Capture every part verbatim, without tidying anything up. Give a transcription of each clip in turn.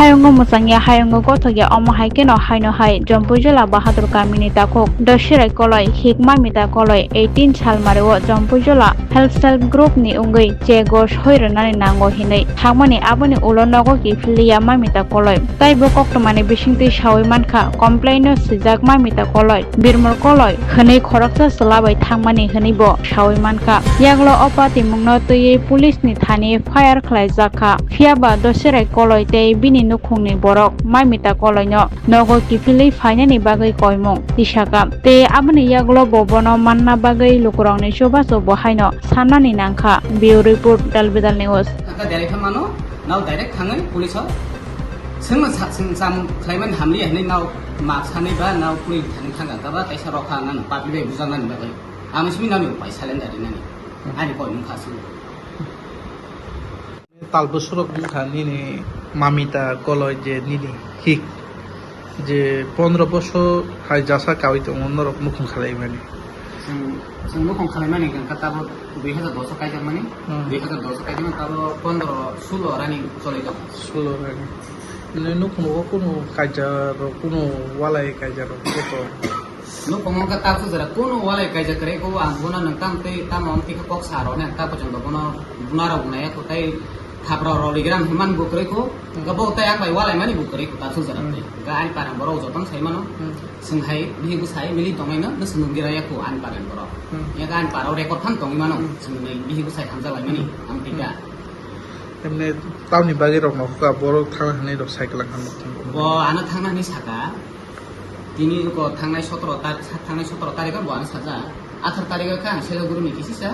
Hayungo mwchangya, hayungo gothokya, omo hai kheno haino hai Jompuijwla Bahadur kamini takhuk Dosirai Koloi, hikma Mita Koloi, eighteen salmario Jompuijwla Health Self Group ni wngwi chego soi rwnani nango hinwi thangmani, aboni ulo nogo kiphilya Mamita Koloi. Taibo koktwmani bisingtwi sawi mankha, complain no swijak Mamita Koloi, Birmol Koloi hwnwi khoroksa chwla bai thangmani hwnwi bo sawi mankha. Yaklo o patimungno twiwi police ni thani fire khlaijak kha. Phiya ba Dosirai Koloi tei bini nukhungni borok Mamita Koloino nogo kiphilwi phainani bagwi koimung tisakha. Tei aboni yagulo bo bono manna bagwi lukurokni chubachu bo haino sannani nangkha. Bureau Report, Dalbidal News. Thangkha direct kha mano, nao direct thangwi police o swngno sa-, swng cham khlaimani hamliya hinwi nao ma sanwi ba nao puri thani thangkha, kaba kaisa rokha nang public bai bujaknani bagwi. Ang simi nani upai salenda rinani. Ani koi mungkha swng. Talbwswrok wngkha nini Mamita Koloi je nini hik, je pondro bosor hai jasa kawi tongo norok mukhung khalaimani. Chwng, chwng mukhung khalaimani hwnkha tabuk dui hazar dos o kaijakmani, Hmm. dui hazar dos o kaijakmani tabuk pondro sulo running choli tongo. Sulo running. Nini nukhungo kunu kaijak rok, kunu walai kaijak rok joto? Nukhungo wngkha tabuk jora kunu walai kaijak kwrwi ko, ang bono nwng tamo tei tamo wng twi khe kok sa rw nai, ang ta pojong bo bono buna rw nai ko tei thapra rw ligram hwnmani bo kwrwi ko, wngkha bo tei ang bai walai mani bo kwrwi ko tabuk jora Hmm. tei. Wngkha ani parang borok joto no sai mano, Hmm. chwng hai bihik bwsai mili tongnaino no swngwi rw ya ko ani parang borok. Hmm. Wngkha ani parang record phano tongwi mano, Hmm. chwng nai bihik bwsai hamjak lai mani, Hmm. ang twi kha. Hmm. Emne tamni bagwi rok no kha borok thangna hwnwi rok sai kwlak kha. Bo ano thangna hwnwi saka. Tini ko thangnai sotoro tar-, thangnai sotoro tarikh o bo ano sajak. Atharo tarikh o khe ang selok guru ni kisi sa.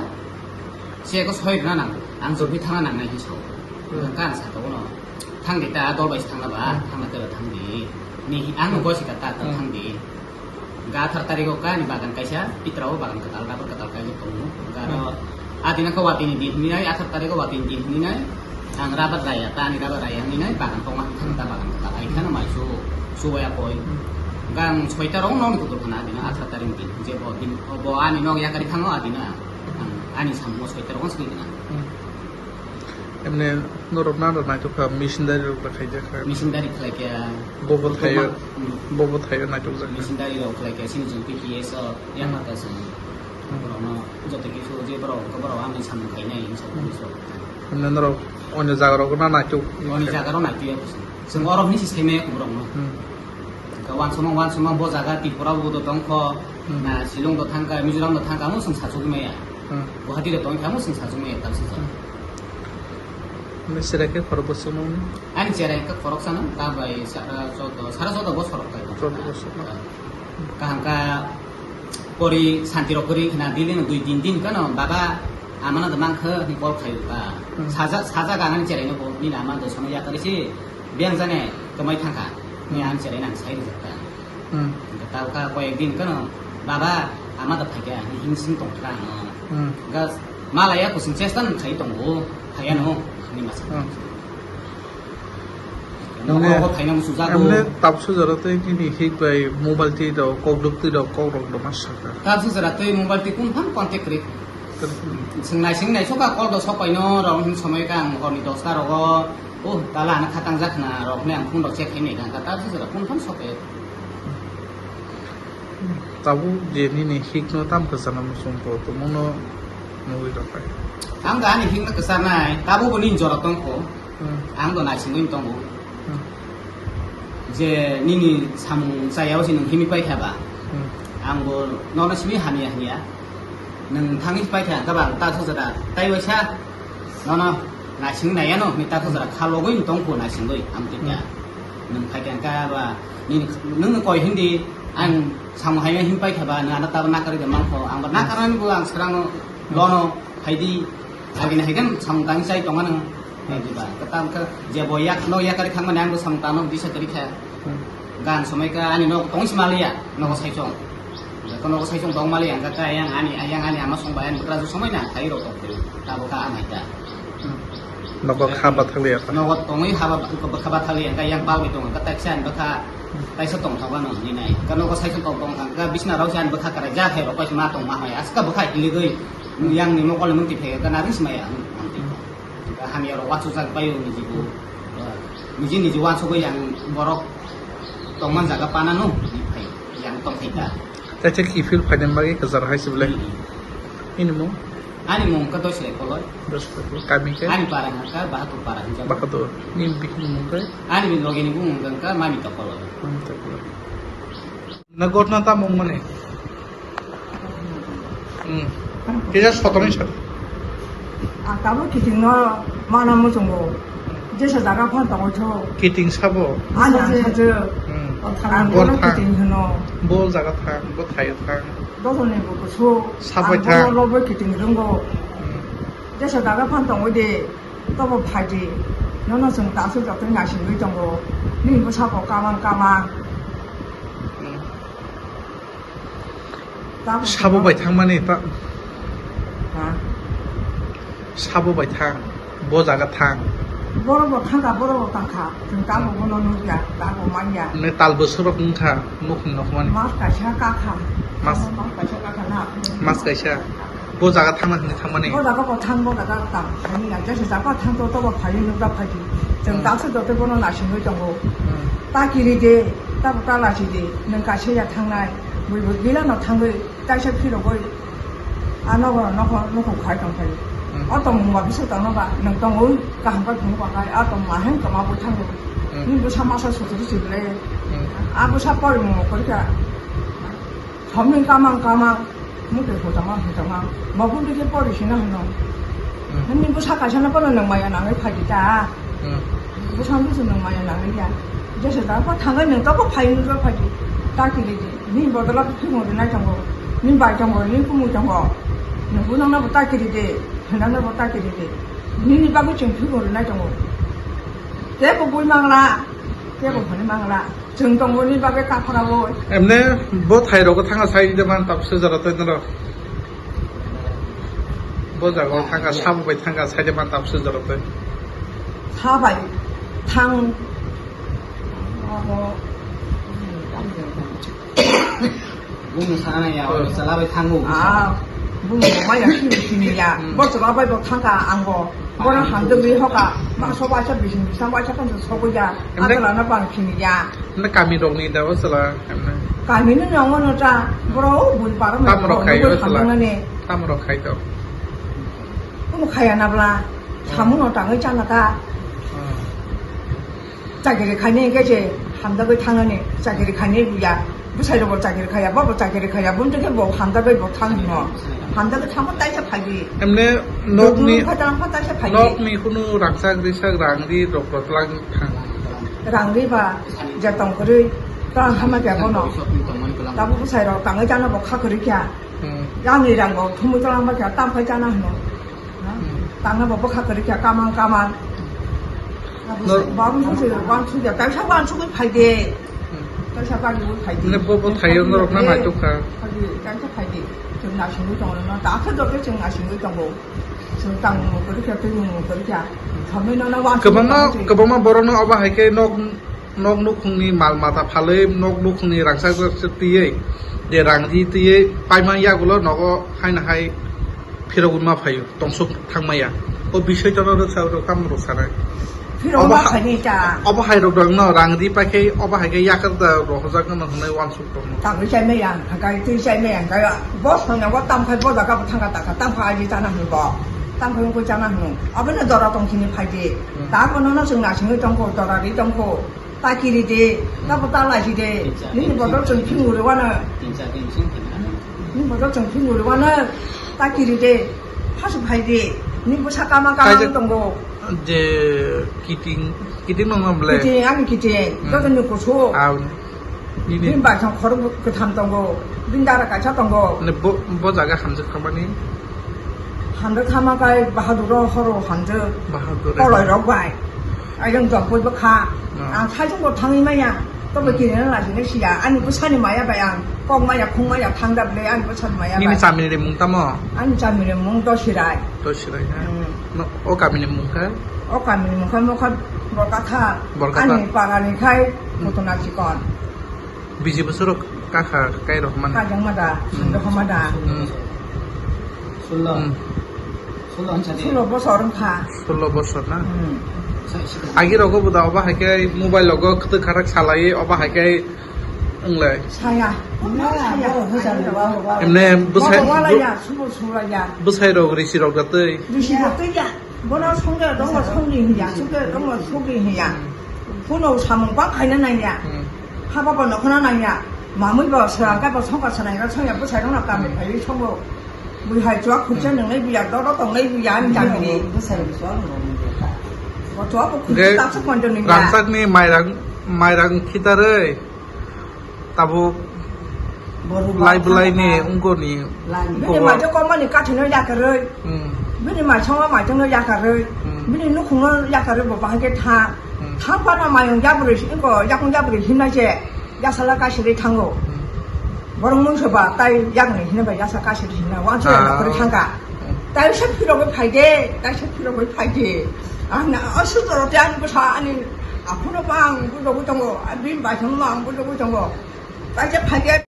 Se ko soi rwna nang. Ang jobwi thangna nangnai hinwi sao. Hmm. Hwnkha ang saka bono. Thang di ta dol bai se thangna ba. Hmm. Thangna tei ba thang di. Ni ang no Hmm. gosi ka ta ta Hmm. thang di. Ga atharo tarikh o ka ni bagan kaisa pitra o bagan kwtal rubber kwtal kaijak tongo. Ga ro Hmm. adina ko watini di hinwi nai atharo tarikh o watini di hinwi nai. Ang rabar raya, ta ani rabar raya hinwi nai, bagan tongma hinwi ta bagan ta ai khana mai su, su waya koi. Gang soita rong nong kutur khana adina athar taring din, je bo din, bo ani nog yakari thango adina. Ang ani samung soita rong sini dina. Hmm. Emne norok nana naitok kha, missionary rok da khaijak kha. Missionary khlai kya. Bobo thaio, Hmm. bobo thaio naitok jak kha. Missionary rok khlai kya, sini jung P T S o, yang Hmm. mata sini. Hmm. Borokno joto kisu je borok, borok ani samung khainai, hinwi sa Hmm. police rok. Hwnwi norok onyo jaga rok na naituk. Onyo jaga rok naituk ya kusu. Chwng orok ni si saimaya kuborok no. Hmm. Ka wansukma, wansukma bo jaga Tripura bo do tongkho, Hmm. na Shillong do thangkha, Mizoram do thangkha, amo chwng sachugwi maya. Hmm. Guwahati do tongkha, amo chwng sachugwi maya, tamsajak. Hmm. Nini cherai khe khorok bwswk nung? Ani cherai khe khorok sanung, ta bai sara choudo, sara choudo bosor rok kai. Choudo bosor. Kaham kha pori santi rok pori khna dili no dui tin din kano baba amano do mang khe ni call khayu ka. Hmm. Saja, saja ganani cherai no bo ni lama do sono ya kari si biang jane kamai thangkha. Ni Hmm. ang cherai nang sai rijak ka. Hmm. Hingke ta kha koyek din kano baba ama do phaikha ni hing sing tong kha ano. Hmm. Ga malaya kusing chesta nang khai tongo, khaya no ni masa. Hmm. Nogo Emne, nogo phaina muchung jago. Emne tapsu jora tei nini hik bai mobile twi rok, kok duk twi rok, kok rok do ma saka. Tapsu jora tei mobile twi kun phan contact kwrwi. Kwrwi. Swng nai swng nai soka call do sok paino rok hin somoi ka ang horni dosta rogo. Oh, tala ano khatang jak khna rok ne ang phone rok check khainai ka tapsu jora kun phan sok e. Tabuk je nini hikno tam kwchana muchung kho, tongmungno nugwi rwkha. Ang do ani hikno kwcharnai, tabukbo nini jora tongkho. Hmm. Ang do naisingwi tongo. Hmm. Je nini samung chayao se nwng himwi paikha ba. Hmm. Angbo nono simi hamya hamya. Nwng thangwi paikha, ang khe ba ang ta sujada. Tai waisa nono naisingwi naiya no, hwnwi ta sujada kha logwi tongkho naisingwi, ang twi kha. Hmm. Nwng phaikha ang khe ba nini, nwng koi hindi, ang samung hamya himwi paikha ba, nwng ano ta nakarwi de mankho. Ang ba nakarnani bo ang swrangno bono phaidi, agini hai khe samung tangwi chai tongo nwng. Diba? Kwtal khe je bo yak, no yakari thangmani ang bo samung tangno disa kwrwi kha. Hmm. Gan somoi khe ani nok tong si maliya, nogo saichung. Ko nogo saichung tong maliya, ang khe ayang ani, ayang ani ama song bai ani bwkrajwk somoi na, khai rok tong phuru. Tabo kha amai ta. Hmm. Nogo kha bathakliya ta. Nogo tongwi haba, kha bathakliya, ang khe yang bagwi tongo, khe taisa ani bwkha, Hmm. taisa tong thok ano hinwi nai. Khe nogo saichung tong tong kha, khe bisna rok se ani bwkha kwrai ja khai rok bai ma tong ma hai, aska bwkha hiligwi, Hmm. yang ni mokol ni mukti phai, khe nari si maya, hmm, hmm. Hamya rok wansukjak bai o niji bo. Niji niji uansugwi yang borok tongma jaga panano, phai yang tongthai ta. Tei tei kiphil phaina bagwi kwcharo hai se belai. Hmm. Ini mung? Ani mung wngkha Doislai Koloi. Doislai Koloi. Kami khe? Ani para hwnkha Bahadur para hinjak. Bahadur. Ni bikini mung khe? Ani logini bumung wngkha Mamita Koloi. Mamita Koloi. Na gotna tamo wngmani? Hmm. Kisa sotonwi sa. Ang tabuk kitingno mana muchungo. Jesa jaga phan tongo tho. Kiting sabo? Ani ang sajwk. Hmm. Ang bono kiting hwno. Bo jaga thang, bo thaio thang. Dosoni bo kusu. Sabai thang. Ang bono lobo kiting rwngo. Hmm. Jesa jaga phan tongwi de. Tobo phaidi, nono chwng tasu jotoi naisingwi tongo. Nini bwsako kamang kamang. Hmm. Tabuk sabo bai thangmani ta. Ha? Sabo bai thang, bo jaga thang. Borok bo thangkha, borok bo tangkha. Chwng tabuk bono nukya, tabuk manya. Ne tal bwswk rok wngkha, nukhung nokmani. Mas kaisa kakha. Mas. Mas kaisa kakha na. Mas kaisa. Bo jaga thangna hwnwi thangmani. Bo jaga bo thang, bo jaga tang. Ani ya, jesa jaga thang to, to bo phai nukjak phai di. Chwng hmm. Taso joto bono naisingwi tongo. Hmm. Ta kiri de, ta bo ta lachi de, nwng kaisa ya thangnai. Bui bo gila no thangwi, taisa phirogwi. A nogo, nogo, nogo khai tong phai. Hmm. O tong mungba bisu tong noba, nwng tongwi kaham khe thung ba khai, a tong ma hem kama bo thango. Hmm. Ni bo sama sa sotro sibile. Hmm. A bo sa pori mo kori ka. Thomni kamang kamang, mutai hutama hutama, mabun dikhe pori sina hwno. Hmm. Nini bwsa kaisa no pono nwng maya nangwi phaidi ta. Hmm. Bwsa bwsa nwng maya nangwi ya. Jesa da pa thangai nwng toko phai nukjak phaidi. Ta kiri di. Ni bodola phimung rinai tongo. Ni bai tongo, ni kumui tongo. Nwng bo nangna bo ta kiri di. Hwnna bo ta kiri di. Nini bagwi chwng phimung rinai tongo. Tebo bui mangla. Tebo hmm. Hwnwi mangla. Chwng tongmani bagwi kaphara bo. Emne bo thai rogo thanga sai de man tap se jora tei norok. Bo jaga o thanga sabo bai thanga sai de man tap se jora tei. Sabai thang. Oho. Bumung sana ya, oh. Sala bai thango. Ah, bumung maya sini sini ya. Hmm. Bo sala bai bo thangka angbo. Bono hamjwk ri hoka, ma sobo aisa bising bisang bo aisa kansa sobo ya, emne? Ajalano bang sini ya. Emne kami rokni da o sala, emne? Kami no nongo no ta, boro o bun paro no. Tamrok khai o sala. Tamrok khai to. Kuno khaya na bla, hmm. Samu no tangwi chana ta. Hmm. Chakiri khainai hwnkhe se hamjagwi thangnani, chakiri khainai ya. Bwsai rokbo chakiri khaiya, bobo chakiri khaiya, bumtwi khe bo hamjagwi bo thang hino. Hamjagwi thangma taisa phaidi. Emne nokni, nokni khatang kha taisa phaidi. Nokni kunu rangchak risak rang ri rok rok lang thang. Rang ri ba je tong kwrwi tang hama kya bono. Tabuk bwsai rok tangwi chana bo kha kwrwi kya. Hmm. Yang ni rang bo thumwi tong ma kya tam khai chana hino. Tangna bo bwkha kwrwi kha kamang kamang. Nor- Bang sujui, bang sujui, kaisa bang sujui phai de. Hmm. Kaisa bang sujui phai de. Ne bo bo thaio norok na nai tok kha. Phai de, kaisa phai de. Chwng naisingwi tongo no, ta khe joto chwng naisingwi tongo. Chwng tang mo kwrwi kha, twi mo kwrwi kha. Thamwi no na bang sujui kwbangma, tong kwbangma borok no abo hai khe nok, nok nukhungni mal mata phalwi, nok nukhungni rangchak rangchak twiwi, de rang ri twiwi paima yagulo nogo haino hai phirogwi ma phaio, tongsuk thangmaya. O bisoi tono rwksa rok tamo rok sanai. Phirogwi ma phaini ta. Obo hai rok dang no rang ri paikhe, obo hai khe yakar da rohorjak no hwnwi uansuk tongno. Tangwi chai maya, hakai twi chai maya, hakai bo songya bo tam khai bo jaga bo thangka taka, tam khai aji chana hwnwi bo. Tam khai wngkoi chana hwnwi. Obo no dora tong sini phai di. Hmm. Ta bono no chwng nasingwi tongkho, dora ri tongkho. Ta kiri de, ta bo ta laji de. Nini bodol chwng phimung rwano. Nini bodol chwng phimung rwano. Ta kiri de. Hasu phai de. Ni bwsa kama kama tongo. Je kiting, kiting nang nang ble. Kiting, ani kiting. Hmm. Joto ni kusu. Ah, nini. Nini bai thang khorok kwtham tongo. Bini dara kaisa tongo. Ne bo, bo jaga hamjak khamani. Hamjak khama kai Bahadur ro horo hamjak. Bahadur. Koloi rok bai. Ayang jok pui bwkha. Ah. Ang thaichung bo thangwi maya. Tobo hmm. Kiri na lajine siya. Ani bwsani maya bai ang. Kok maya, khung maya, thang da ble ani bwsani maya bai. Nini chamini ri mung tamo? Ani chamini mung Dosirai. Dosirai na? Hmm. No, o kamini mung kha? O kamini mung kha, mung kha Borkatha. Borkatha. Ani parani khai hmm. Putuna chikon. Biji bwswk rok kakha kai rok mani. Kajang mada, hmm. Sando mada. Hmm. Sullo. Hmm. Sullo bosor wngkha. Sullo bosor na? Hmm. Agi rogo bo da oba hai khe mobile rogo kwtwk kharak salai oba hai khe wnglai. Saya. Saya. Emne bwsai, Bobo walaya, subo sulaya. Bwsai rok risi rok da twi. Risi rok twi ya. Bono songde dongo songdi hiya, songde dongo songdi hiya. Bono samung bang khaina nangya. Hmm. Haba bo nokhona nangya. Mamui bo swrang khe bo songkar sanai ra songya bwsai rok no kami phaiwi songo. Bui hai chuak khurcha nwngnai buya, dodo tongnai buya, ani jagani. Bo chuak bo khurcha Ge-, tapsa konjo nungya. Rangchakni mairang, mairang khitarwi tabuk lai bwlaini ungkoni. Bini ungkoni. Majo komani kathino yakarwi. Hmm. Bini maisongo maitongno yakarwi. Hmm. Bini nukhungno yakarwi bo bahai khe tha. Hmm. Thang phano mayung yabrwi, ungko yakung yabrwi himnai se. Yasala kasiri thango. Hmm. Borok mungsa ba tai yakni hina bai yasa kasiri hina wansa Ah. Nakhori thangka. Tai se phirogwi phaide, tai se phirogwi phaide. Ang na asu toro te ang bwsa ani aphuno ba ang bujogwi tongo, abin bai thangma ang bujogwi tongo. Tai se phaide.